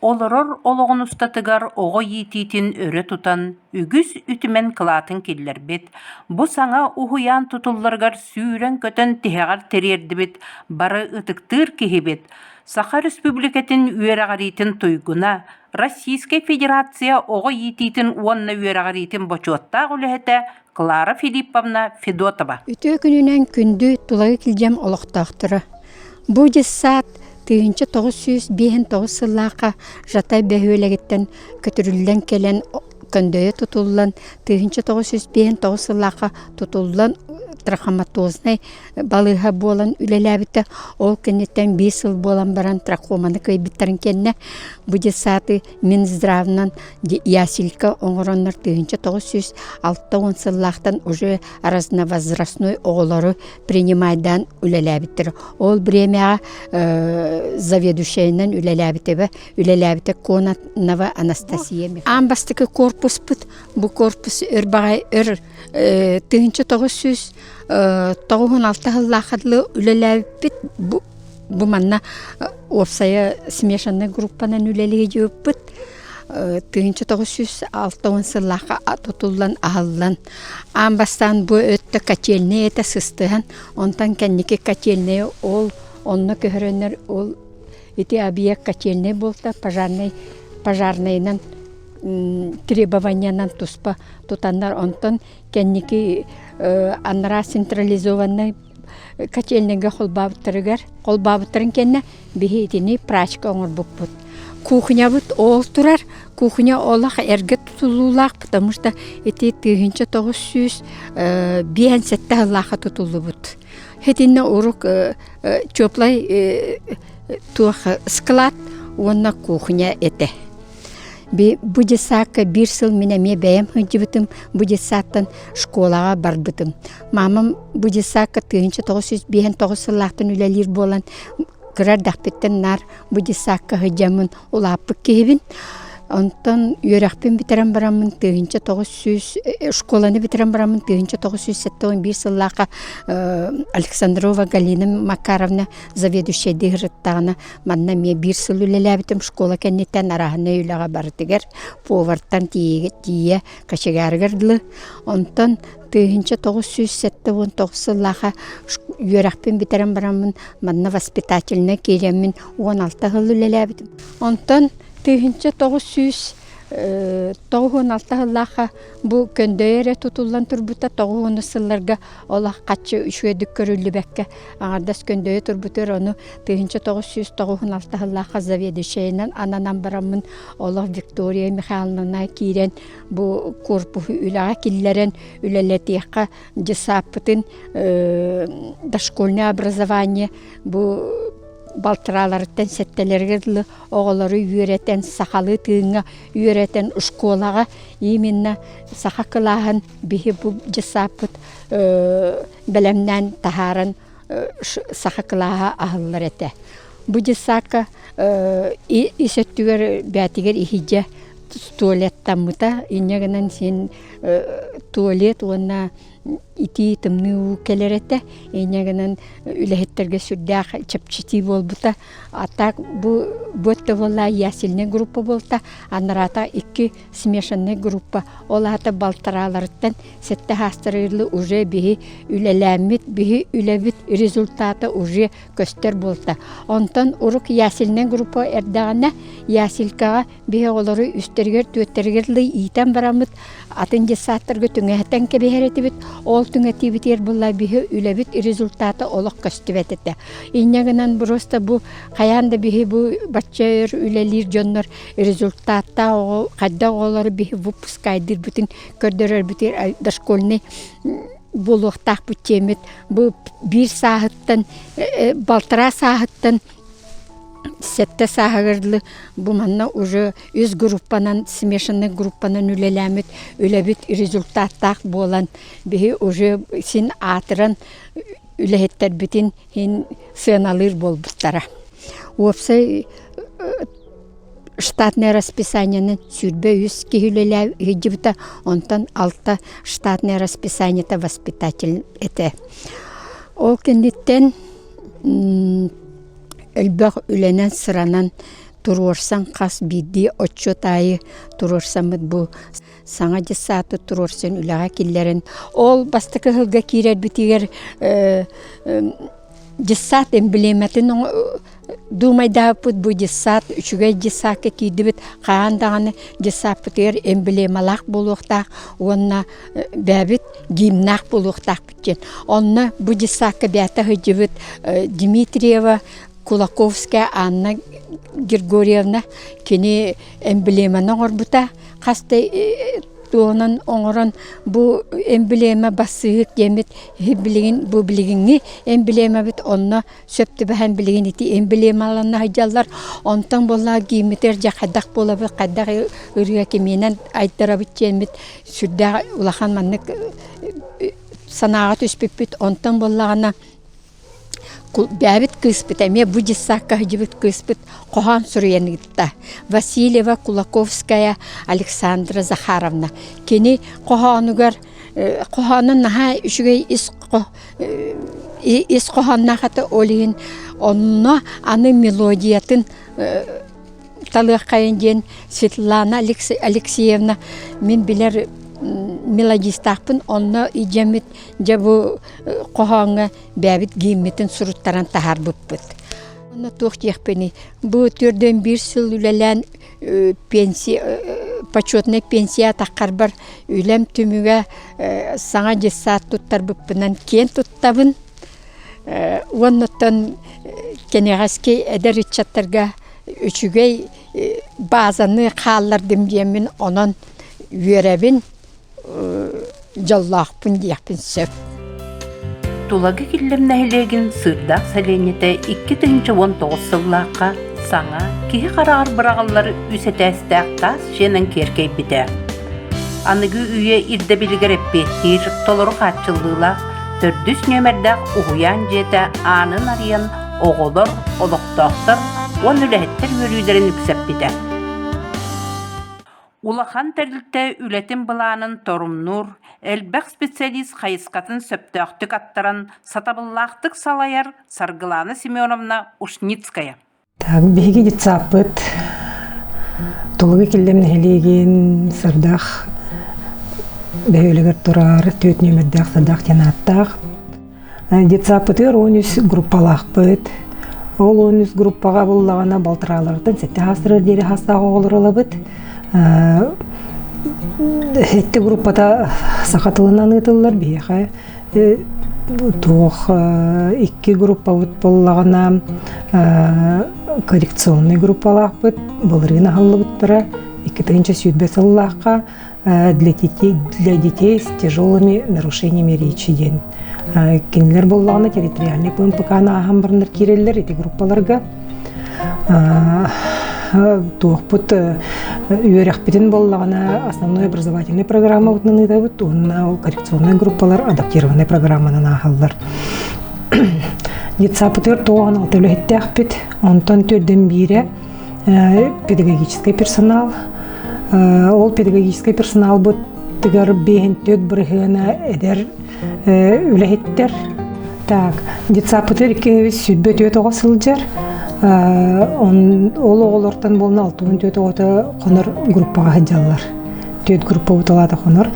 Олорор олоҕун устатыгар оҕо иитиитин өрө тутан, үгүс үтүмэн кылаатын киллэрбит, бу саҥа уһуйаан тутулларыгар сүүрэн-көтөн тиһэҕэр тириэрдибит бары ытыктыыр киһибит, Саха Республикатын үөрэҕириитин туйгуна, Российскай Федерация оҕо иитиитин уонна үөрэҕириитин бочуоттаах үлэһитэ Клара Филипповна Федотова. Үтүө күнүнэн күндү Тулагы Килдьэм олохтоохторо. Бу дьыссаат 1959 сыллаахха Жатай бөһүөлэгиттэн көтүрүллэн кэлэн көндөйө тутуллан 1959 сыллаахха тутуллан трахоматознай балыыһа буолан үлэлээбитэ. Ол кэнниттэн биир сыл буолан баран трахоманы кыайбыттарын кэннэ бу детсады Минздравынан яселька оҥороннор 1960 сыллаахтан уже разновозрастной оҕолору принимайдаан үлэлээбиттэр. Ол бириэмэҕэ заведующайынан үлэлээбитэ үлэлээбитэ Кононова Анастасия Михайловна. Аан бастакы корпуспут бу корпус өр баҕай өр 1996 сыллаахха дылы үлэлээбиппит бу Бу манна уопсайа смешаннай группанан үлэлии дьыыппыт. 1960 сыллаахха тутуллан аһыллан аан бастаан бу өттө котельнай этэ сыстыһан онтон кэнники котельнай ол онно көһөрөннөр ол ити объект котельнай буолта пожарнай пожарнайынан требованиянан туспа тутаннар онтон кэнники анараа централизованнай котельныйга холбообуттарыгар холбообуттарын кэннэ биһи итини прачка оҥорбуппут. Кухнябыт ол турар. Кухня олох эргэ тутулуулаах, потому что ити 1957 сыллаахха тутуллубут. Итиннэ урук теплай туох склад уонна кухня этэ. Бу детсадка биир сыл мин эмиэ бэйэм сылдьыбытым, бу детсадтан школаҕа барбытым. Мамам бу детсадка 1959 сыллаахтан үлэлиир буолан, кыра эрдэхпиттэн наар бу детсадка сылдьаммын улааппыт киһибин. Онтон үөрэхпин бүтэрэн бараммын 1900 школаны бүтэрэн бараммын 1971 сыллаахха Александрова Галина Макаровна заведующайдыы сырыттаҕына Манна эмиэ биир сыл үлэлээбитим школа кэнниттэн арааһынай үлэҕэ барытыгар повартан тиийэ кочегарыгар дылы. Онтон 1979 сыллааха үөрэхпин бүтэрэн бараммын манна воспитательнай киирэммин 16 сыл үлэлээбитим. Онтон 1900 96 сыллаахха бу көндөйө эрэ тутуллан турбута 90 сылларга олох хаччы үчүгэйдик көрүллүбэккэ аҥардас көндөйө турбутугар ону 1996 сыллаахха заведующайынан ананан бараммын олох Виктория Михайловна киирэн бу корпуһу үлэҕэ киллэрэн үлэлэтиэххэ десаппытын дошкольное образование бу балтарааларыттан сэттэлэригэр дылы оҕолору үөрэтэн сахалыы тыыҥҥа үөрэтэн школаҕа именно саха кылааһын биһи бу десаппыт бэлэмнээн таһааран саха кылааһа аһыллар этэ. Бу детсадка ис өттүгэр бээтигэр иһидьэ туалеттаммыта инньэ гынан син туалет уонна итии тымныы уу кэлэр этэ инньэ гынан үлэһиттэргэ сүрдээх чэпчэтии буолбута а так бу бу өттө буолла ясельная группа буолта анараата икки смешанная группа ол аата балтарааларыттан сэттэ хаастарыылы уже биһи үлэлээммит биһи үлэбит результата уже көстөр буолта онтон урук ясельная группа эрдэҕинэ яселькаҕа биһи оҕолору үстэригэр түөттэригэр лый иитэн бараммыт атын детсадтарга түҥэһэтэн кэбиһэр этибит ол түҥэтиибитигэр буолла биһи үлэбит результата олох көстүбэт этэ инньэ гынан просто бу хайаан да биһи бу бачча өр үлэлиир дьоннор результаттаах оҕо хайдах оҕолору биһи выпускайдыырбытын көрдөрөрбүтүгэр дошкольный буолуохтаахпыт диэммит бу биир сааһыттан балтараа сааһыттан сэттэ сааһыгар дылы бу манна уже үс группанан смешанный группанан үлэлээммит үлэбит результаттаах буолан биһи уже син аатыран үлэһиттэрбитин иһин сыаналыыр буолбуттара. Уопсай штатное расписаниенан 23 киһи үлэлээбитэ, онтон алта штатное расписаниета воспитатель этэ. Ол кэнниттэн элбэх үлэнэн сыранан туруорсан хас биирдии отчуот аайы туруорсаммыт бу саҥа детсады туруорсан үлэҕэ киллэрэн ол бастакы сылга киирэрбитигэр детсад эмблематын Дуумайдаабыппыт бу детсад үчүгэй детсадка киирдибит хаһан даҕаны детсадпытыгар эмблемалаах буолуохтаах уонна бэйэбит гимнаах буолуохтаахпыт диэн. Онно бу детсадка бэйэтэ сылдьыбыт Дмитриева Кулаковская Анна Григорьевна кини эмблеманы оҥорбута хас да туоһунан оҥорон бу эмблема бассыыһык диэммит билигин бу билигиҥҥи эмблемабыт онно сөп түбэһэн билигин ити эмблемаланна сылдьаллар. Онтон буоллаҕа гииммитигэр дьэ хайдах буолабыт, хайдах ырыа кимиэнэн айдарабыт диэммит сүрдээх улахан маннык санааҕа түспүппүт. Онтон буоллаҕына бэйэбит кыыспыт эмиэ бу детсадка сылдьыбыт кыыспыт хоһоон суруйан ыытта. Васильева Кулаковская Александра Захаровна. Кини хоһоонугар хоһооно наһаа үчүгэй ис ис хоһоонноох этэ ол иһин онно аны мелодиятын талыаххайын диэн Светлана Алексеевна мин билэр мелодистаахпын онно идьэммит дьэ бу хоһооҥҥо бэйэбит гиммитин суруттаран таһаарбыппыт. Онно туох диэхпиний бу төрдүөн биир сыл үлэлээн пенсия почетнай пенсия атаххарбар үлэм түмүгэ саҥа детсад туттарбыппынан киэн туттабын уоннаттан кэнэҕэски эдэр ыччаттарга үчүгэй баазаны хааллардым диэммин онон үөрэбин дьоллоохпун диэхпин сөп. Тулагы Киллэм нэһилиэгин Сыырдаах сэлиэнньэтэ 2019 сыллаахха саҥа, киһи хараҕар быраҕыллар үс этээстээх таас дьиэнэн киэркэйбитэ. Аныгы үйэ ирдэбилигэр эппиэттиир толору хааччыллыылаах төрдүс нүөмэрдээх уһуйаан дьиэтэ аанын арыйан оҕолор, олохтоохтор уонна үлэһиттэр үөрүүлэрин үксэппитэ. Улахан тэрилтэ үлэтин былаанын торумнуур, элбэх специалист хайысхатын сөптөөхтүк аттаран, сатабыллаахтык салайар Саргылана Семеновна Ушницкая. Так, биһиги детсаппыт Тулугу Киллэм нэһилиэгин Сырдах бөһүөлэгэр турар түөрт нүөмэрдээх Сырдах диэн ааттаах. Детсаппытыгар 13 группалаахпыт. Ол 13 группаҕа буллаҕына балтарааларыттан сэттэ хаастарыгар диэри хаастаах оҕолор ылабыт. Сэттэ группата саха тылынан ыытыллар биһиэхэ туох икки группабыт буоллаҕына коррекционный группалаахпыт былырыын аһыллыбыттара 2020 сыллаахха для детей, для детей с тяжелыми нарушениями речи диэн. Кинилэр буоллаҕына территориальный ПМПК-ны ааһан бараннар киирэллэр ити группаларга. Туохпут үөрэхпитин буоллаҕына основной образовательный программабытынан ыытабыт уонна ол коррекционный группалар адаптированный программанан ааһаллар. Детсапытыгар 96 үлэһиттээхпит, онтон төрдөн биирэ педагогическай персонал. Ол педагогическай персоналбытыгар 54 бырыһыана эдэр үлэһиттэр. Так, детсаппытыгар 224 оҕо сылдьар. Ол оҕолортон буолна 64 оҕото хонор группаҕа сылдьаллар. Түөрт группа уталаата хонор.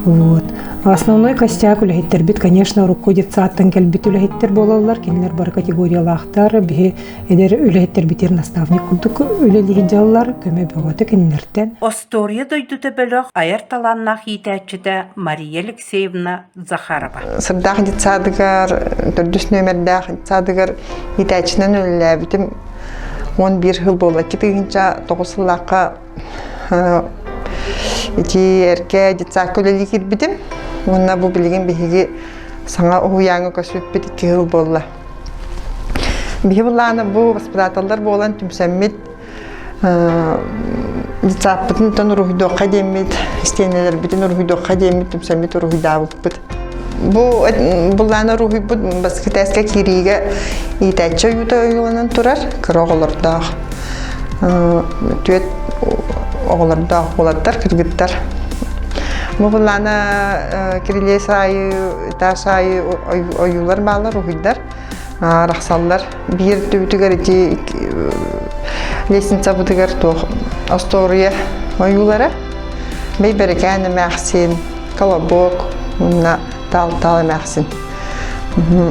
Вот. Основной костяк үлэһиттэрбит, конечно, урукку детсадтан кэлбит үлэһиттэр буолаллар. Кинилэр бары категориялаахтар. Биһи Эдэр үлэһиттэрбитигэр наставник курдук үлэлии дьаллар, көмө бөҕөтө кинилэртэн. Остуоруйа дойдута бөлөх айар талааннаах иитээччитэ Мария Алексеевна Захарова. Сырдаах детсадыгар, төрдүс нүөмэрдээх детсадыгар иитээччинэн үлэлээбитим 11 сыл буолла. 2009 сыллаахха ити эргэ детсадка үлэлии киирбитим. Уонна бу билигин биһиги саҥа уһуйааҥҥа көспүппүт 2 сыл буолла. Биһи былаана бу воспитателлар буолан түмсэммит детсадпытын тон уруһуйдуохха диэммит, истиэнэлэрбитин уруһуйдуохха диэммит түмсэммит уруһуйдаабыппыт. Бу былаана уруһуйбут баскетээскэ киириигэ иитээччи ойуута ойууланан турар кыра оҕолордоох түөрт оҕолордоох уолаттар, кыргыттар. Бу былаана кирилиэс аайы, этаж аайы ойуулар бааллар, уһуйдар арахсаллар. Биир түбүтүгэр ити. Лестницабытыгар туох остуоруйа ойуулара бэйбэрикээн эмээхсин, колобок уонна таал-таал эмээхсин.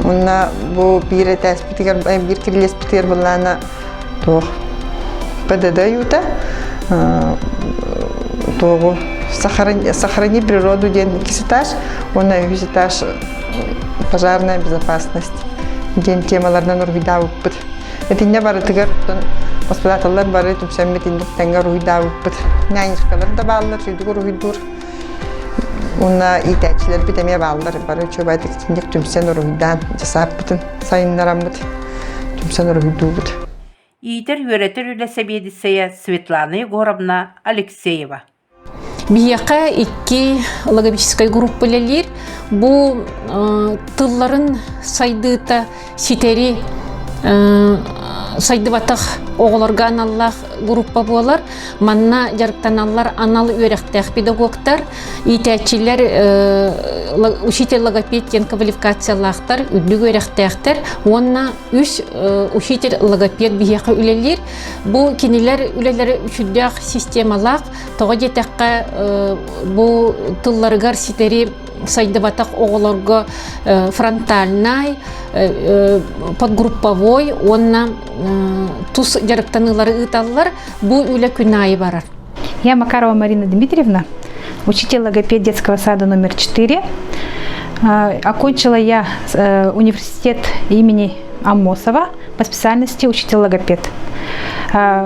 Уонна бу биир этээспитигэр, биир кирилиэспитигэр былаана туох ПДД ойуута туоҕу сохрани природу диэн иккис этаж уонна үһүс этаж пожарная безопасность диэн темаларынан уруһуйдаабыппыт. Итиннэ барытыгар воспитателлар бары түмсэммит инник тэҥҥэ уруһуйдаабыппыт. Нянечкалар да бааллар, сүйдүк уруһуйдуур. Уонна иитээччилэрбит эмиэ бааллар. Бары үчүгэйдик итинник түмсэн уруһуйдаан дьасааппытын сайыннараммыт, түмсэн уруһуйдуубут. Иитэр-үөрэтэр үлэ сэбиэдиссэйэ Светлана Егоровна Алексеева. Биһиэхэ икки логопедическай группа үлэлиир. Бу тылларын сайдыыта ситэри сайдыбатах оҕолорго аналлаах группа буолар. Манна дьарыктаналлар анал үөрэхтээх педагогтар, иитээччилэр учитель логопед диэн квалификациялаахтар, үрдүк үөрэхтээхтэр уонна үс учитель логопед биһиэхэ үлэлиир. Бу кинилэр үлэлэрэ үчүгдээх системалаах, Тоҕо диэтэххэ, бу тылларыгар ситэри сайдыбатах оҕолорго фронтальнай, подгрупповой уонна тус дьарыктаныылары ыыталлар. Бу үлэ күн аайы барар. Я Макарова Марина Дмитриевна, учитель логопед детского сада номер 4. Окончила я университет имени Аммосова по специальности учитель-логопед.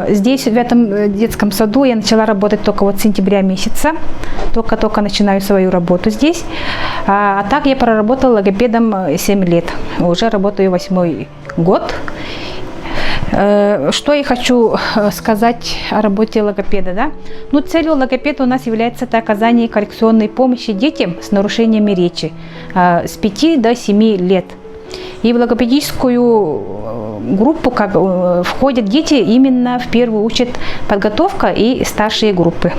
Здесь, в этом э, детском саду, я начала работать только вот с сентября месяца. Только-только начинаю свою работу здесь. А так я проработала логопедом 7 э, лет. Уже работаю восьмой год. Э, что я хочу сказать о работе логопеда? Да? Ну, целью логопеда у нас является это оказание коррекционной помощи детям с нарушениями речи с 5 до 7 лет – и в логопедическую э, группу как, э, входят дети именно в первую очередь подготовка и старшие группы.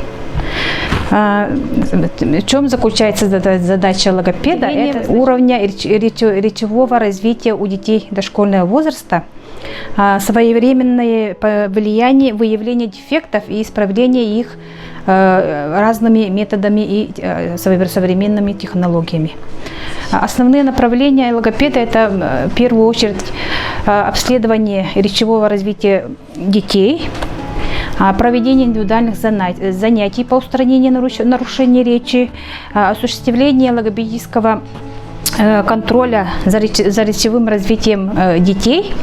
А, в чем заключается задача логопеда? Это уровня речевого развития у детей дошкольного возраста, а, своевременное влияние, выявление дефектов и исправление их э, разными методами и современными технологиями. Основные направления логопеда – это в первую очередь обследование речевого развития детей, проведение индивидуальных занятий по устранению нарушений речи, осуществление логопедического э, контроля за речевым развитием э, детей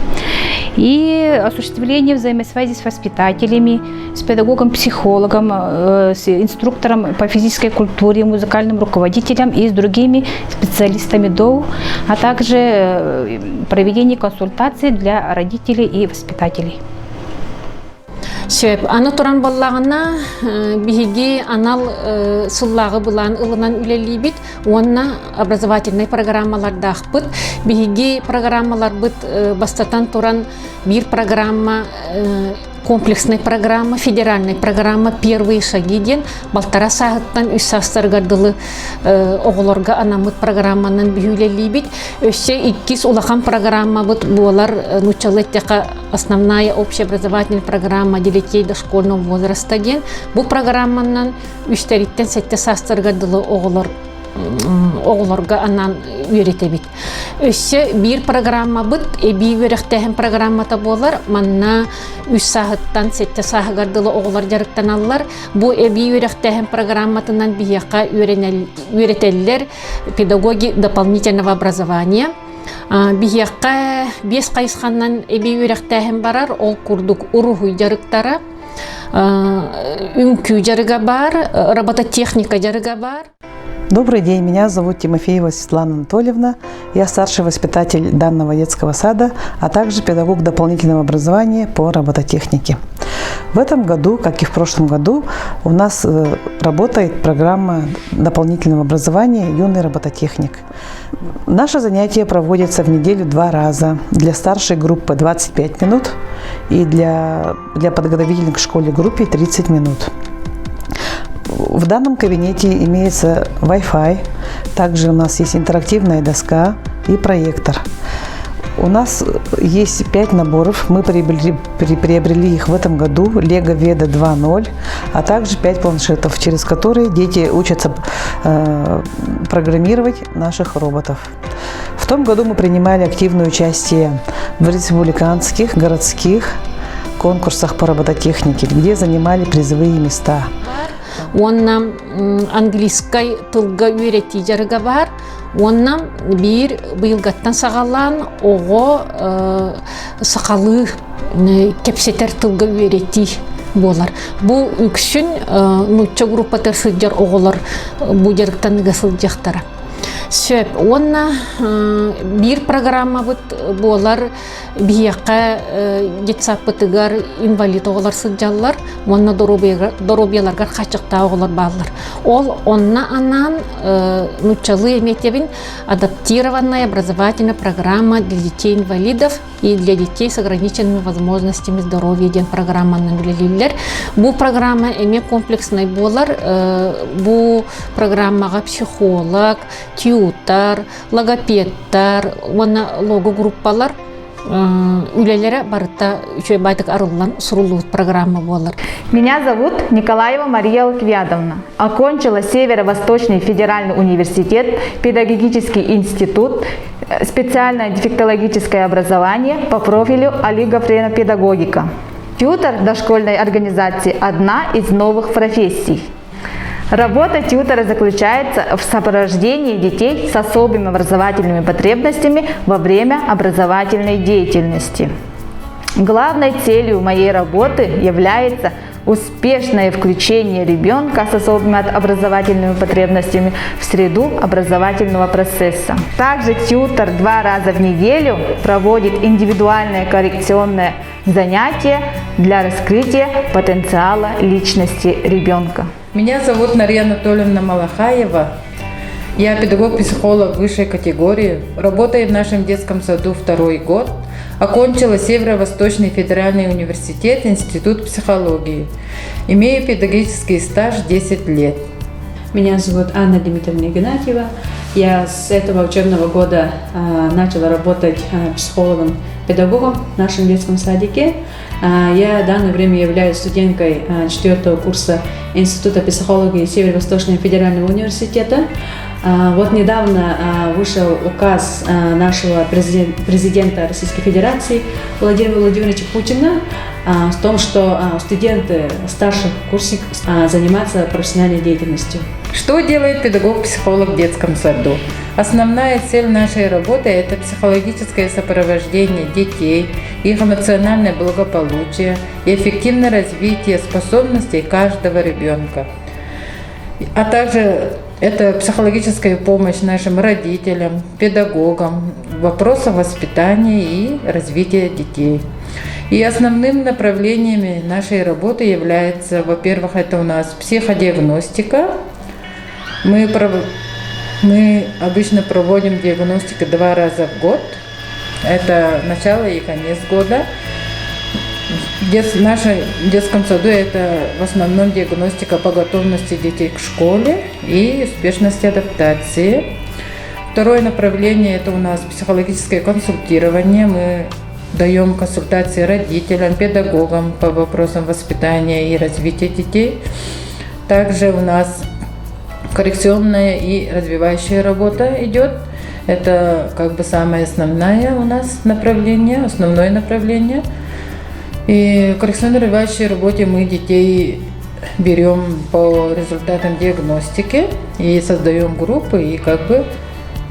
и осуществление взаимосвязи с воспитателями, с педагогом-психологом, э, с инструктором по физической культуре, музыкальным руководителем и с другими специалистами ДОУ, а также проведение консультаций для родителей и воспитателей. Сөп. Аны туран буоллаҕына, биһиги анал сыллааҕы былаан ылынан үлэлиибит уонна образовательнай программалардаахпыт. Биһиги программаларбыт бастатан туран биир программа комплекснай программа, федеральная программа «Первые шаги» диэн балтара сааһыттан үс саастарыгар дылы оҕолорго анаммыт программанан биһүүлэлиибит. Өссө иккис улахан программабыт буолар нууччалыы эттэххэ основная общеобразовательная программа для детей дошкольного возраста диэн. Бу программанан үстэриттэн сэттэ саастарыгар дылы оҕолор оҕолорго анаан үөрэтэбит. Өссө биир программабыт эбии үөрэхтээһин программата буолар. Манна үс сааһыттан сэттэ сааһыгар дылы оҕолор дьарыктаналлар. Бу эбии үөрэхтээһин программатынан биһиэхэ үөрэтэллэр педагоги дополнительного образования. Биһиэхэ биэс хайысханан эбии үөрэхтээһин барар. Ол курдук уруһуй дьарыктара, үҥкүү дьарыга бар, робототехника дьарыга бар. Добрый день, меня зовут Тимофеева Светлана Анатольевна. Я старший воспитатель данного детского сада, а также педагог дополнительного образования по робототехнике. В этом году, как и в прошлом году, у нас э, работает программа дополнительного образования «Юный робототехник». Наше занятие проводится в неделю два раза. Для старшей группы 25 минут и для, для подготовительных к школе группе 30 минут. В данном кабинете имеется Wi-Fi, также у нас есть интерактивная доска и проектор. У нас есть пять наборов. Мы приобрели, приобрели их в этом году. Lego Veda 2.0, а также пять планшетов, через которые дети учатся э, программировать наших роботов. В том году мы принимали активное участие в республиканских, городских конкурсах по робототехнике, где занимали призовые места. Уонна английскай тылга үөрэтии дьарыга баар. Уонна биир быйылгаттан саҕалаан оҕо сахалыы кэпсэтэр тылга үөрэтии буолар. Бу үксүн нуучча группатыгар сылдьар оҕолор бу дьарыктаныыга сылдьыахтара. Сөп. Уонна биир программабыт буолар биһиэхэ детсадпытыгар инвалид оҕолор сылдьаллар уонна доруобуйаларыгар хааччахтаах оҕолор бааллар. Ол онно анаан нууччалыы эмиэ адаптированная образовательная программа для детей инвалидов и для детей с ограниченными возможностями здоровья диэн программанан үлэлииллэр. Бу программа эмиэ комплекснай буолар. Бу программаҕа психолог, тьютор, логопедтар уонна лого-группалар үлэлэрэ барыта үчүгэй баайтык арыллан суруллубут программа буолар. Меня зовут Николаева Мария Луквядовна. Окончила Северо-Восточный федеральный университет, педагогический институт, специальное дефектологическое образование по профилю олигофренопедагогика. Тьютор дошкольной организации – одна из новых профессий. Работа тьютора заключается в сопровождении детей с особыми образовательными потребностями во время образовательной деятельности. Главной целью моей работы является успешное включение ребенка с особыми образовательными потребностями в среду образовательного процесса. Также тьютор два раза в неделю проводит индивидуальное коррекционное занятие для раскрытия потенциала личности ребенка. Меня зовут Мария Анатольевна Малахаева. Я педагог-психолог высшей категории. Работаю в нашем детском саду второй год. Окончила Северо-Восточный федеральный университет, Институт психологии. Имею педагогический стаж 10 лет. Меня зовут Анна Дмитриевна Игнатьева. Я с этого учебного года начала работать психологом-педагогом в нашем детском садике. Я в данное время являюсь студенткой четвертого курса Института психологии Северо-Восточного федерального университета. Вот недавно вышел указ нашего президента Российской Федерации Владимира Владимировича Путина в том, что студенты старших курсов занимаются профессиональной деятельностью. Что делает педагог-психолог в детском саду? Основная цель нашей работы – это психологическое сопровождение детей, их эмоциональное благополучие и эффективное развитие способностей каждого ребенка. А также это психологическая помощь нашим родителям, педагогам в вопросах воспитания и развития детей. И основным направлениями нашей работы является, во-первых, это у нас психодиагностика. Мы, мы обычно проводим диагностику два раза в год. Это начало и конец года. В нашем детском саду это в основном диагностика по готовности детей к школе и успешности адаптации. Второе направление – это у нас психологическое консультирование. Мы даем консультации родителям, педагогам по вопросам воспитания и развития детей. Также у нас коррекционная и развивающая работа идет. Это как бы самое основное у нас направление, основное направление. И в коррекционно-развивающей работе мы детей берем по результатам диагностики и создаем группы и как бы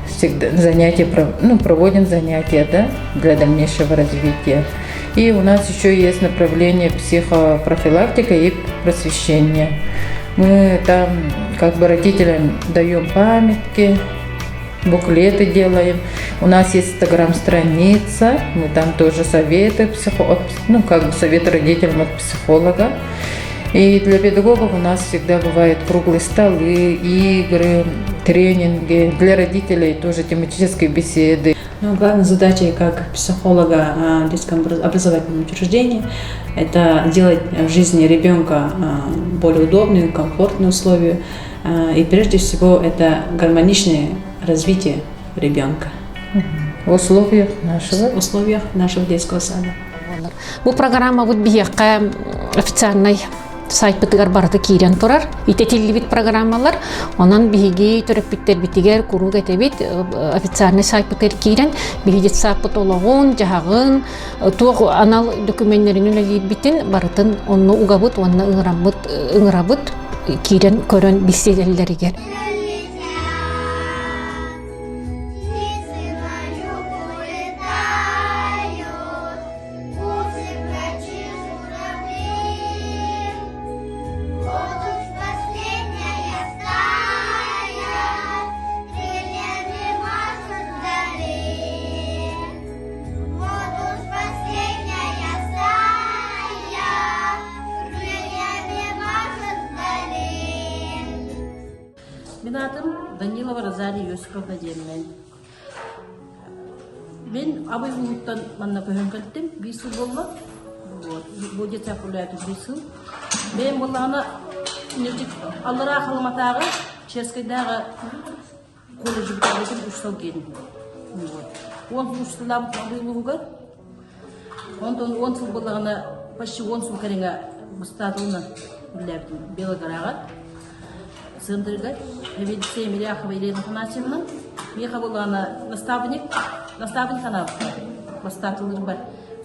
всегда занятия, ну, проводим занятия да, для дальнейшего развития. И у нас еще есть направление психопрофилактика и просвещение. Мы там как бы родителям даем памятки, буклеты делаем. У нас есть инстаграм-страница, мы там тоже советы, психо, ну, как бы советы родителям от психолога. И для педагогов у нас всегда бывают круглые столы, игры, тренинги. Для родителей тоже тематические беседы. Ну, главной задачей как психолога в детском образовательном учреждении – это делать в жизни ребенка более удобные, комфортные условия. И прежде всего это гармоничное развитие ребенка. В условиях нашего? В условиях нашего детского сада. Бу программабыт биһиэхэ официальнай сайтпытыгар барыта киирэн турар. Итэтиллибит программалар. Онон биһиги төрөппүттэрбитигэр куруук этэбит официальный сайтпытыгар киирэн биһиги детсадпыт олоҕун, дьаһаҕын, туох анал документтерин үлэлиирбитин барытын онно угабыт уонна ыҥыраммыт ыҥырабыт киирэн көрөн билсиэллэригэр. Мин аатым Данилова Розалия Иосифовна диэммин. Мин Абый улууттан манна көһөн кэлтим, биир сыл буолла. Вот, бу детсад үлээтим биир сыл. Бэйэм буоллаҕына аллараа Халыматааҕы, Черскэйдээҕи колледжы бүтэрбитим үс сыл диэн. Вот. Уон сыл усталаабыт Абый улууһугар. Онтон уон сыл буоллаҕына почти уон сыл кэриҥэ бастаатылынан үлэлээбитим Белогораҕа. Центрыгар Эвидиция Миряхова Елена Афанасьевна, миэхэ буоллаҕына наставник, наставник анаабыттар. Бастаатыларбар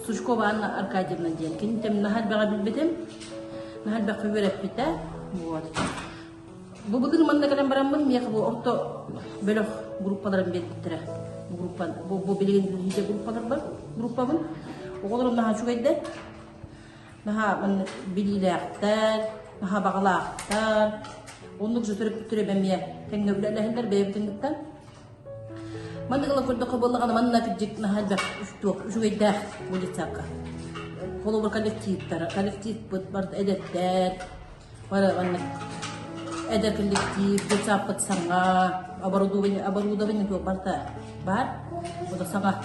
Сучкова Анна Аркадьевна диэн. Киниттэн наһаа элбэҕи билбитим, наһаа элбэххэ үөрэппитэ. Вот. Бу былыр манна кэлэн бараммын миэхэ бу орто бөлөх группаларын биэрбиттэрэ. Бу группа, бу, бу билигин лидер группаларбар, группабын. Оҕолорум наһаа үчүгэйдэр. Наһаа маннык билиилээхтэр, наһаа баҕалаахтар. Оннук же төрөппүттэр эмиэ тэҥҥэ үлэлэһэллэр бэйэбитин кытта. Маннык ыла көрдөххө буоллаҕына манна кырдьык наһаа элбэх туох үчүгэйдээх бу детсадка. Холобур коллективтара, коллективпыт барыта эдэрдэр, бары маннык эдэр коллектив, детсадпыт саҥа, оборудование, оборудование туох барыта баар. Бу да саҥа,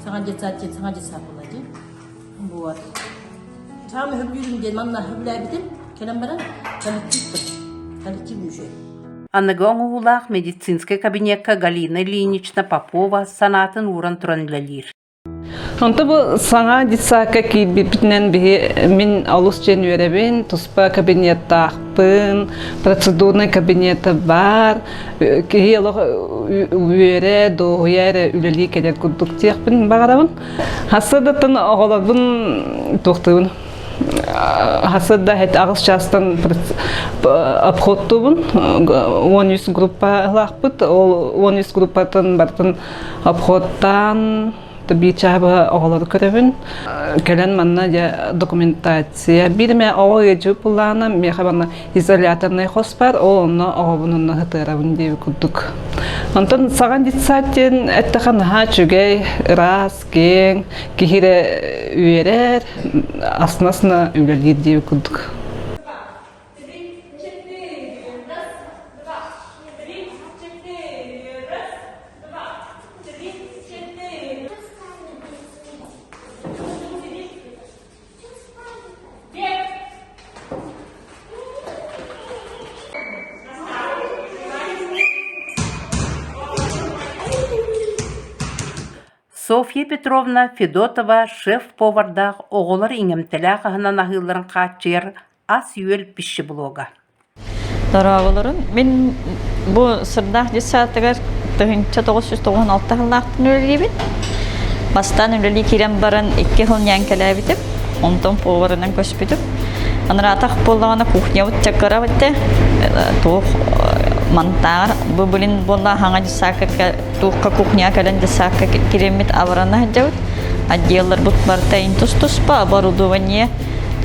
саҥа детсад диэн саҥа детсад буолла дии. Вот. Саамай сөбүлүүрүм диэн манна сөбүлээбитим. Кэлэн баран коллективпыт. Коллектив үчүгэй. Аныгы оҥоһуулаах медицинскэй кабинекка Галина Ильинична Попова санаатын ууран туран үлэлиир. Онто бу саҥа детсадка киирбиппитинэн биһи мин олус диэн үөрэбин, туспа кабинеттаахпын, процедурнай кабинета баар, киһи олох үөрэ, дуоһуйа эрэ үлэлии кэлэр курдук диэхпин баҕарабын. Хасыдаттан оҕолорбун туохтуубун хасыда аҕыс чаастан обходтуубун 13 группалаахпыт ол 13 группаттан барытын обходтаан биир чааһы быһа оҕолору көрөбүн кэлэн манна дьэ документация биир эмэ оҕо ыалдьыбыт буоллаҕына миэхэ манна изоляторнай хос бар ол онно оҕобун онно сытыарабын диэбит курдук онтон саҥа детсад диэн эттэхэ наһаа үчүгэй ыраас киэҥ киһи эрэ үөрэр астына-астына үлэлиир диэбит курдук Софья Петровна Федотова шеф-повардаах оҕолор иҥэмтэлээх аһынан аһыылларын хааччыйар ас-үөл пищеблога. Дорооболорун. Мин бу Сырдаах детсадыгар 1996 сыллаахтан үлэлиибин. Бастаан үлэлии киирэн баран икки сыл ньээҥкэлээбитим. Онтон поварынан көспүтүм. Анараатах буоллаҕына кухнябыт чакырабыт этэ. Туох мантааҕар бу билин буолла хаҥа детсадка туохха кухняҕа кэлэн детсадка кириэммит абырана сылдьабыт. Отделларбыт барыта тус-туспа оборудование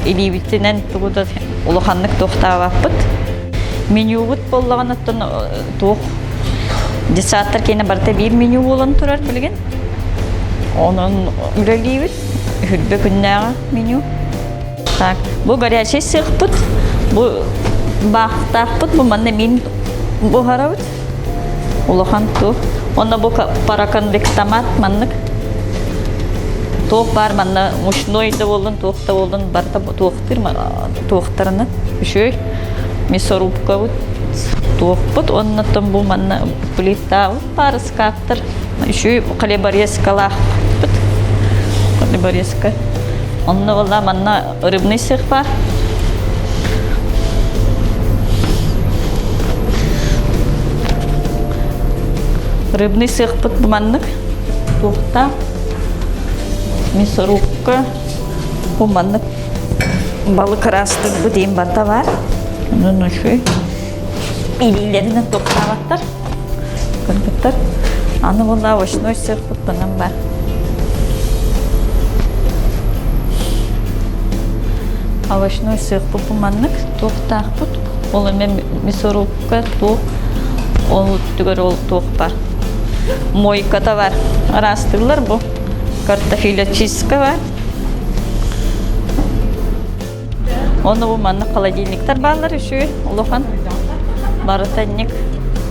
илиибитинэн тугу да улаханнык туохтаабаппыт. Менюбут буоллаҕына оттон туох детсадтар киэнэ барыта биир меню буолан турар билигин. Онон үлэлиибит. Үрбэ күннээҕи меню. Так, бу горячий сыахпыт, бу баахтаахпыт, бу манна мин буһарабыт. Улахан туох. Онно бу параконвектомат маннык. Туох баар манна мучной да буоллун, туох да буоллун барыта туохтуур туохтарынан үчүгэй мясорубкабыт туохпут оннуттан бу манна плитабыт баар ыскааптар. Үчүгэй хлеборезкалаахпыт. Хлеборезка. Онно буолла манна рыбный сых бар. Рыбный сыахпыт бу маннык. Туохтаах. Мясорубка. Бу маннык балык ыраастыырбыт диэн барыта баар. Онон үчүгэй. Илиилэринэн туохтаабаттар. Кыргыттар. Аны буолла овощной сыахпыт манан бар. Овощной сыахпыт бу маннык туохтаахпыт. Ол эмэ мясорубка туох ол түгэр ол туох бар. Мойката бар. Ыраастыыллар бу. Картофелечистка бар. Оны бу маннык холодильниктар бааллар үчүгэй улахан. Барыта инник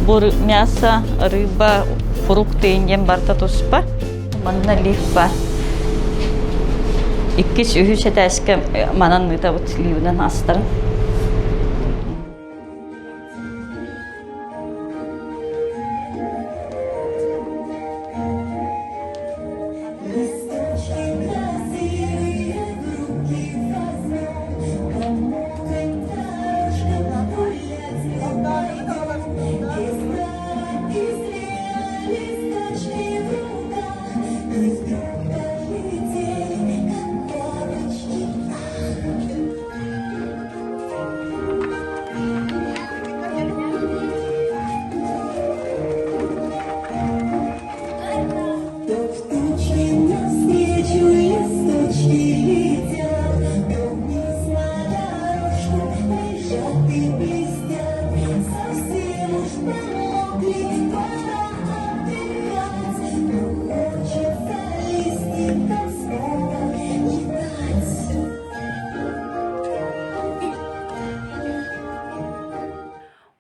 бу мясо, рыба, фрукты диэн барыта туспа. Манна лифт бар. Иккис, үһүс этээскэ манан ыытабыт ливынан астарын.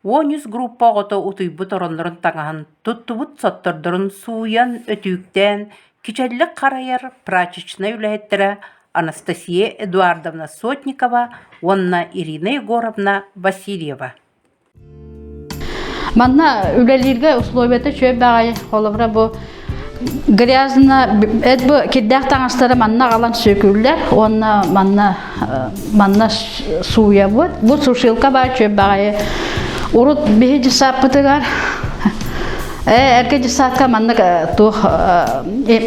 13 группа оҕото утуйбут ороннорун таҥаһын, туттубут соттордорун сууйан, өтүүктээн, кичэллик харайар прачечнай үлэһиттэрэ Анастасия Эдуардовна Сотникова уонна Ирина Егоровна Васильева. Манна үлэлииргэ условията үчүгэй баҕайы. Холобура бу грязно эт бу кирдээх таҥастары манна аҕалан сүөкүүллэр уонна манна манна сууйабыт. Бу сушилка баар үчүгэй баҕайы. Урут биһи дьыссааппытыгар э эргэ дьыссаакка маннык туох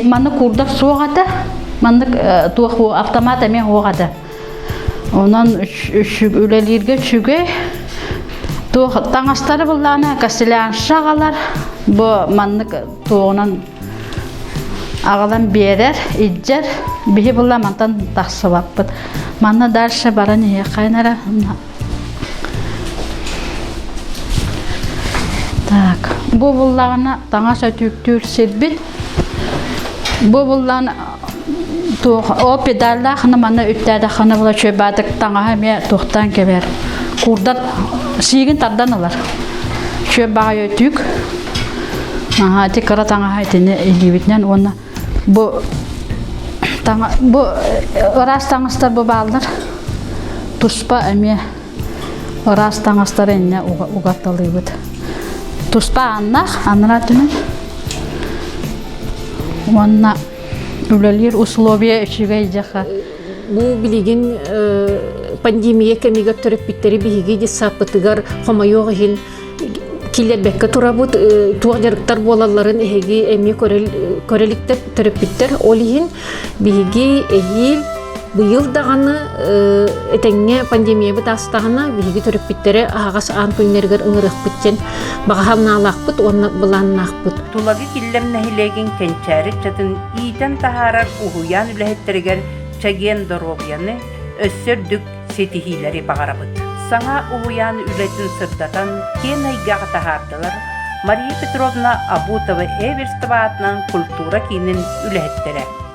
маннык куурдар суох этэ. Маннык туох автомат эмиэ суох этэ. Онон үлэлииргэ үчүгэй. Туох таҥастары буллаҕына каселянша аҕалар. Бу маннык туоҕунан аҕалан биэрэр, илдьэр. Биһи булла мантан тахсыбаппыт. Манна дальше баран иһиэххэ эрэ. Так, бу буллаҕына таҥас өтүүктүүр сирбит. Бу буллаан туох о педаллаахына манна үттээтэххинэ була чуйбаатык таҥаһа эмиэ туохтаан кэбэр. Курдар сиигин тардан ылар. Чүө баҕайы өтүүк. Аха, ити кыра таҥаһа итини илиибитинэн уонна бу таҥа бу ыраас таҥастар бу бааллар. Туспа эмиэ ыраас таҥастары иннэ угатталыыбыт. Туспа ааннаах, анараа түмэн. Уонна үлэлиир условия үчүгэй дьаха. Бу билигин пандемия кэмигэр төрөппүттэри биһиги детсадпытыгар хомойуох иһин киллэрбэккэ турабыт туох дьарыктар буолалларын эһиги эмиэ көрө иликтэр төрөппүттэр ол иһин биһиги эһиил быйыл даҕаны этэҥҥэ пандемиябыт аастаҕына биһиги төрөппүттэри аһаҕас аан күннэригэр ыҥырыахпыт диэн баҕа санаалаахпыт уонна былааннаахпыт. Тулагы Киллэм нэһилиэгин кэнчээри ыччатын иитэн таһаарар уһуйаан үлэһиттэригэр чэгиэн доруобуйаны, өссө үрдүк ситиһиилэри баҕарабыт. Саҥа уһуйаан үлэтин сырдатан киэн эйгэҕэ таһаардылар Мария Петровна Абутова-Эверстова аатынан культура киинин үлэһиттэрэ.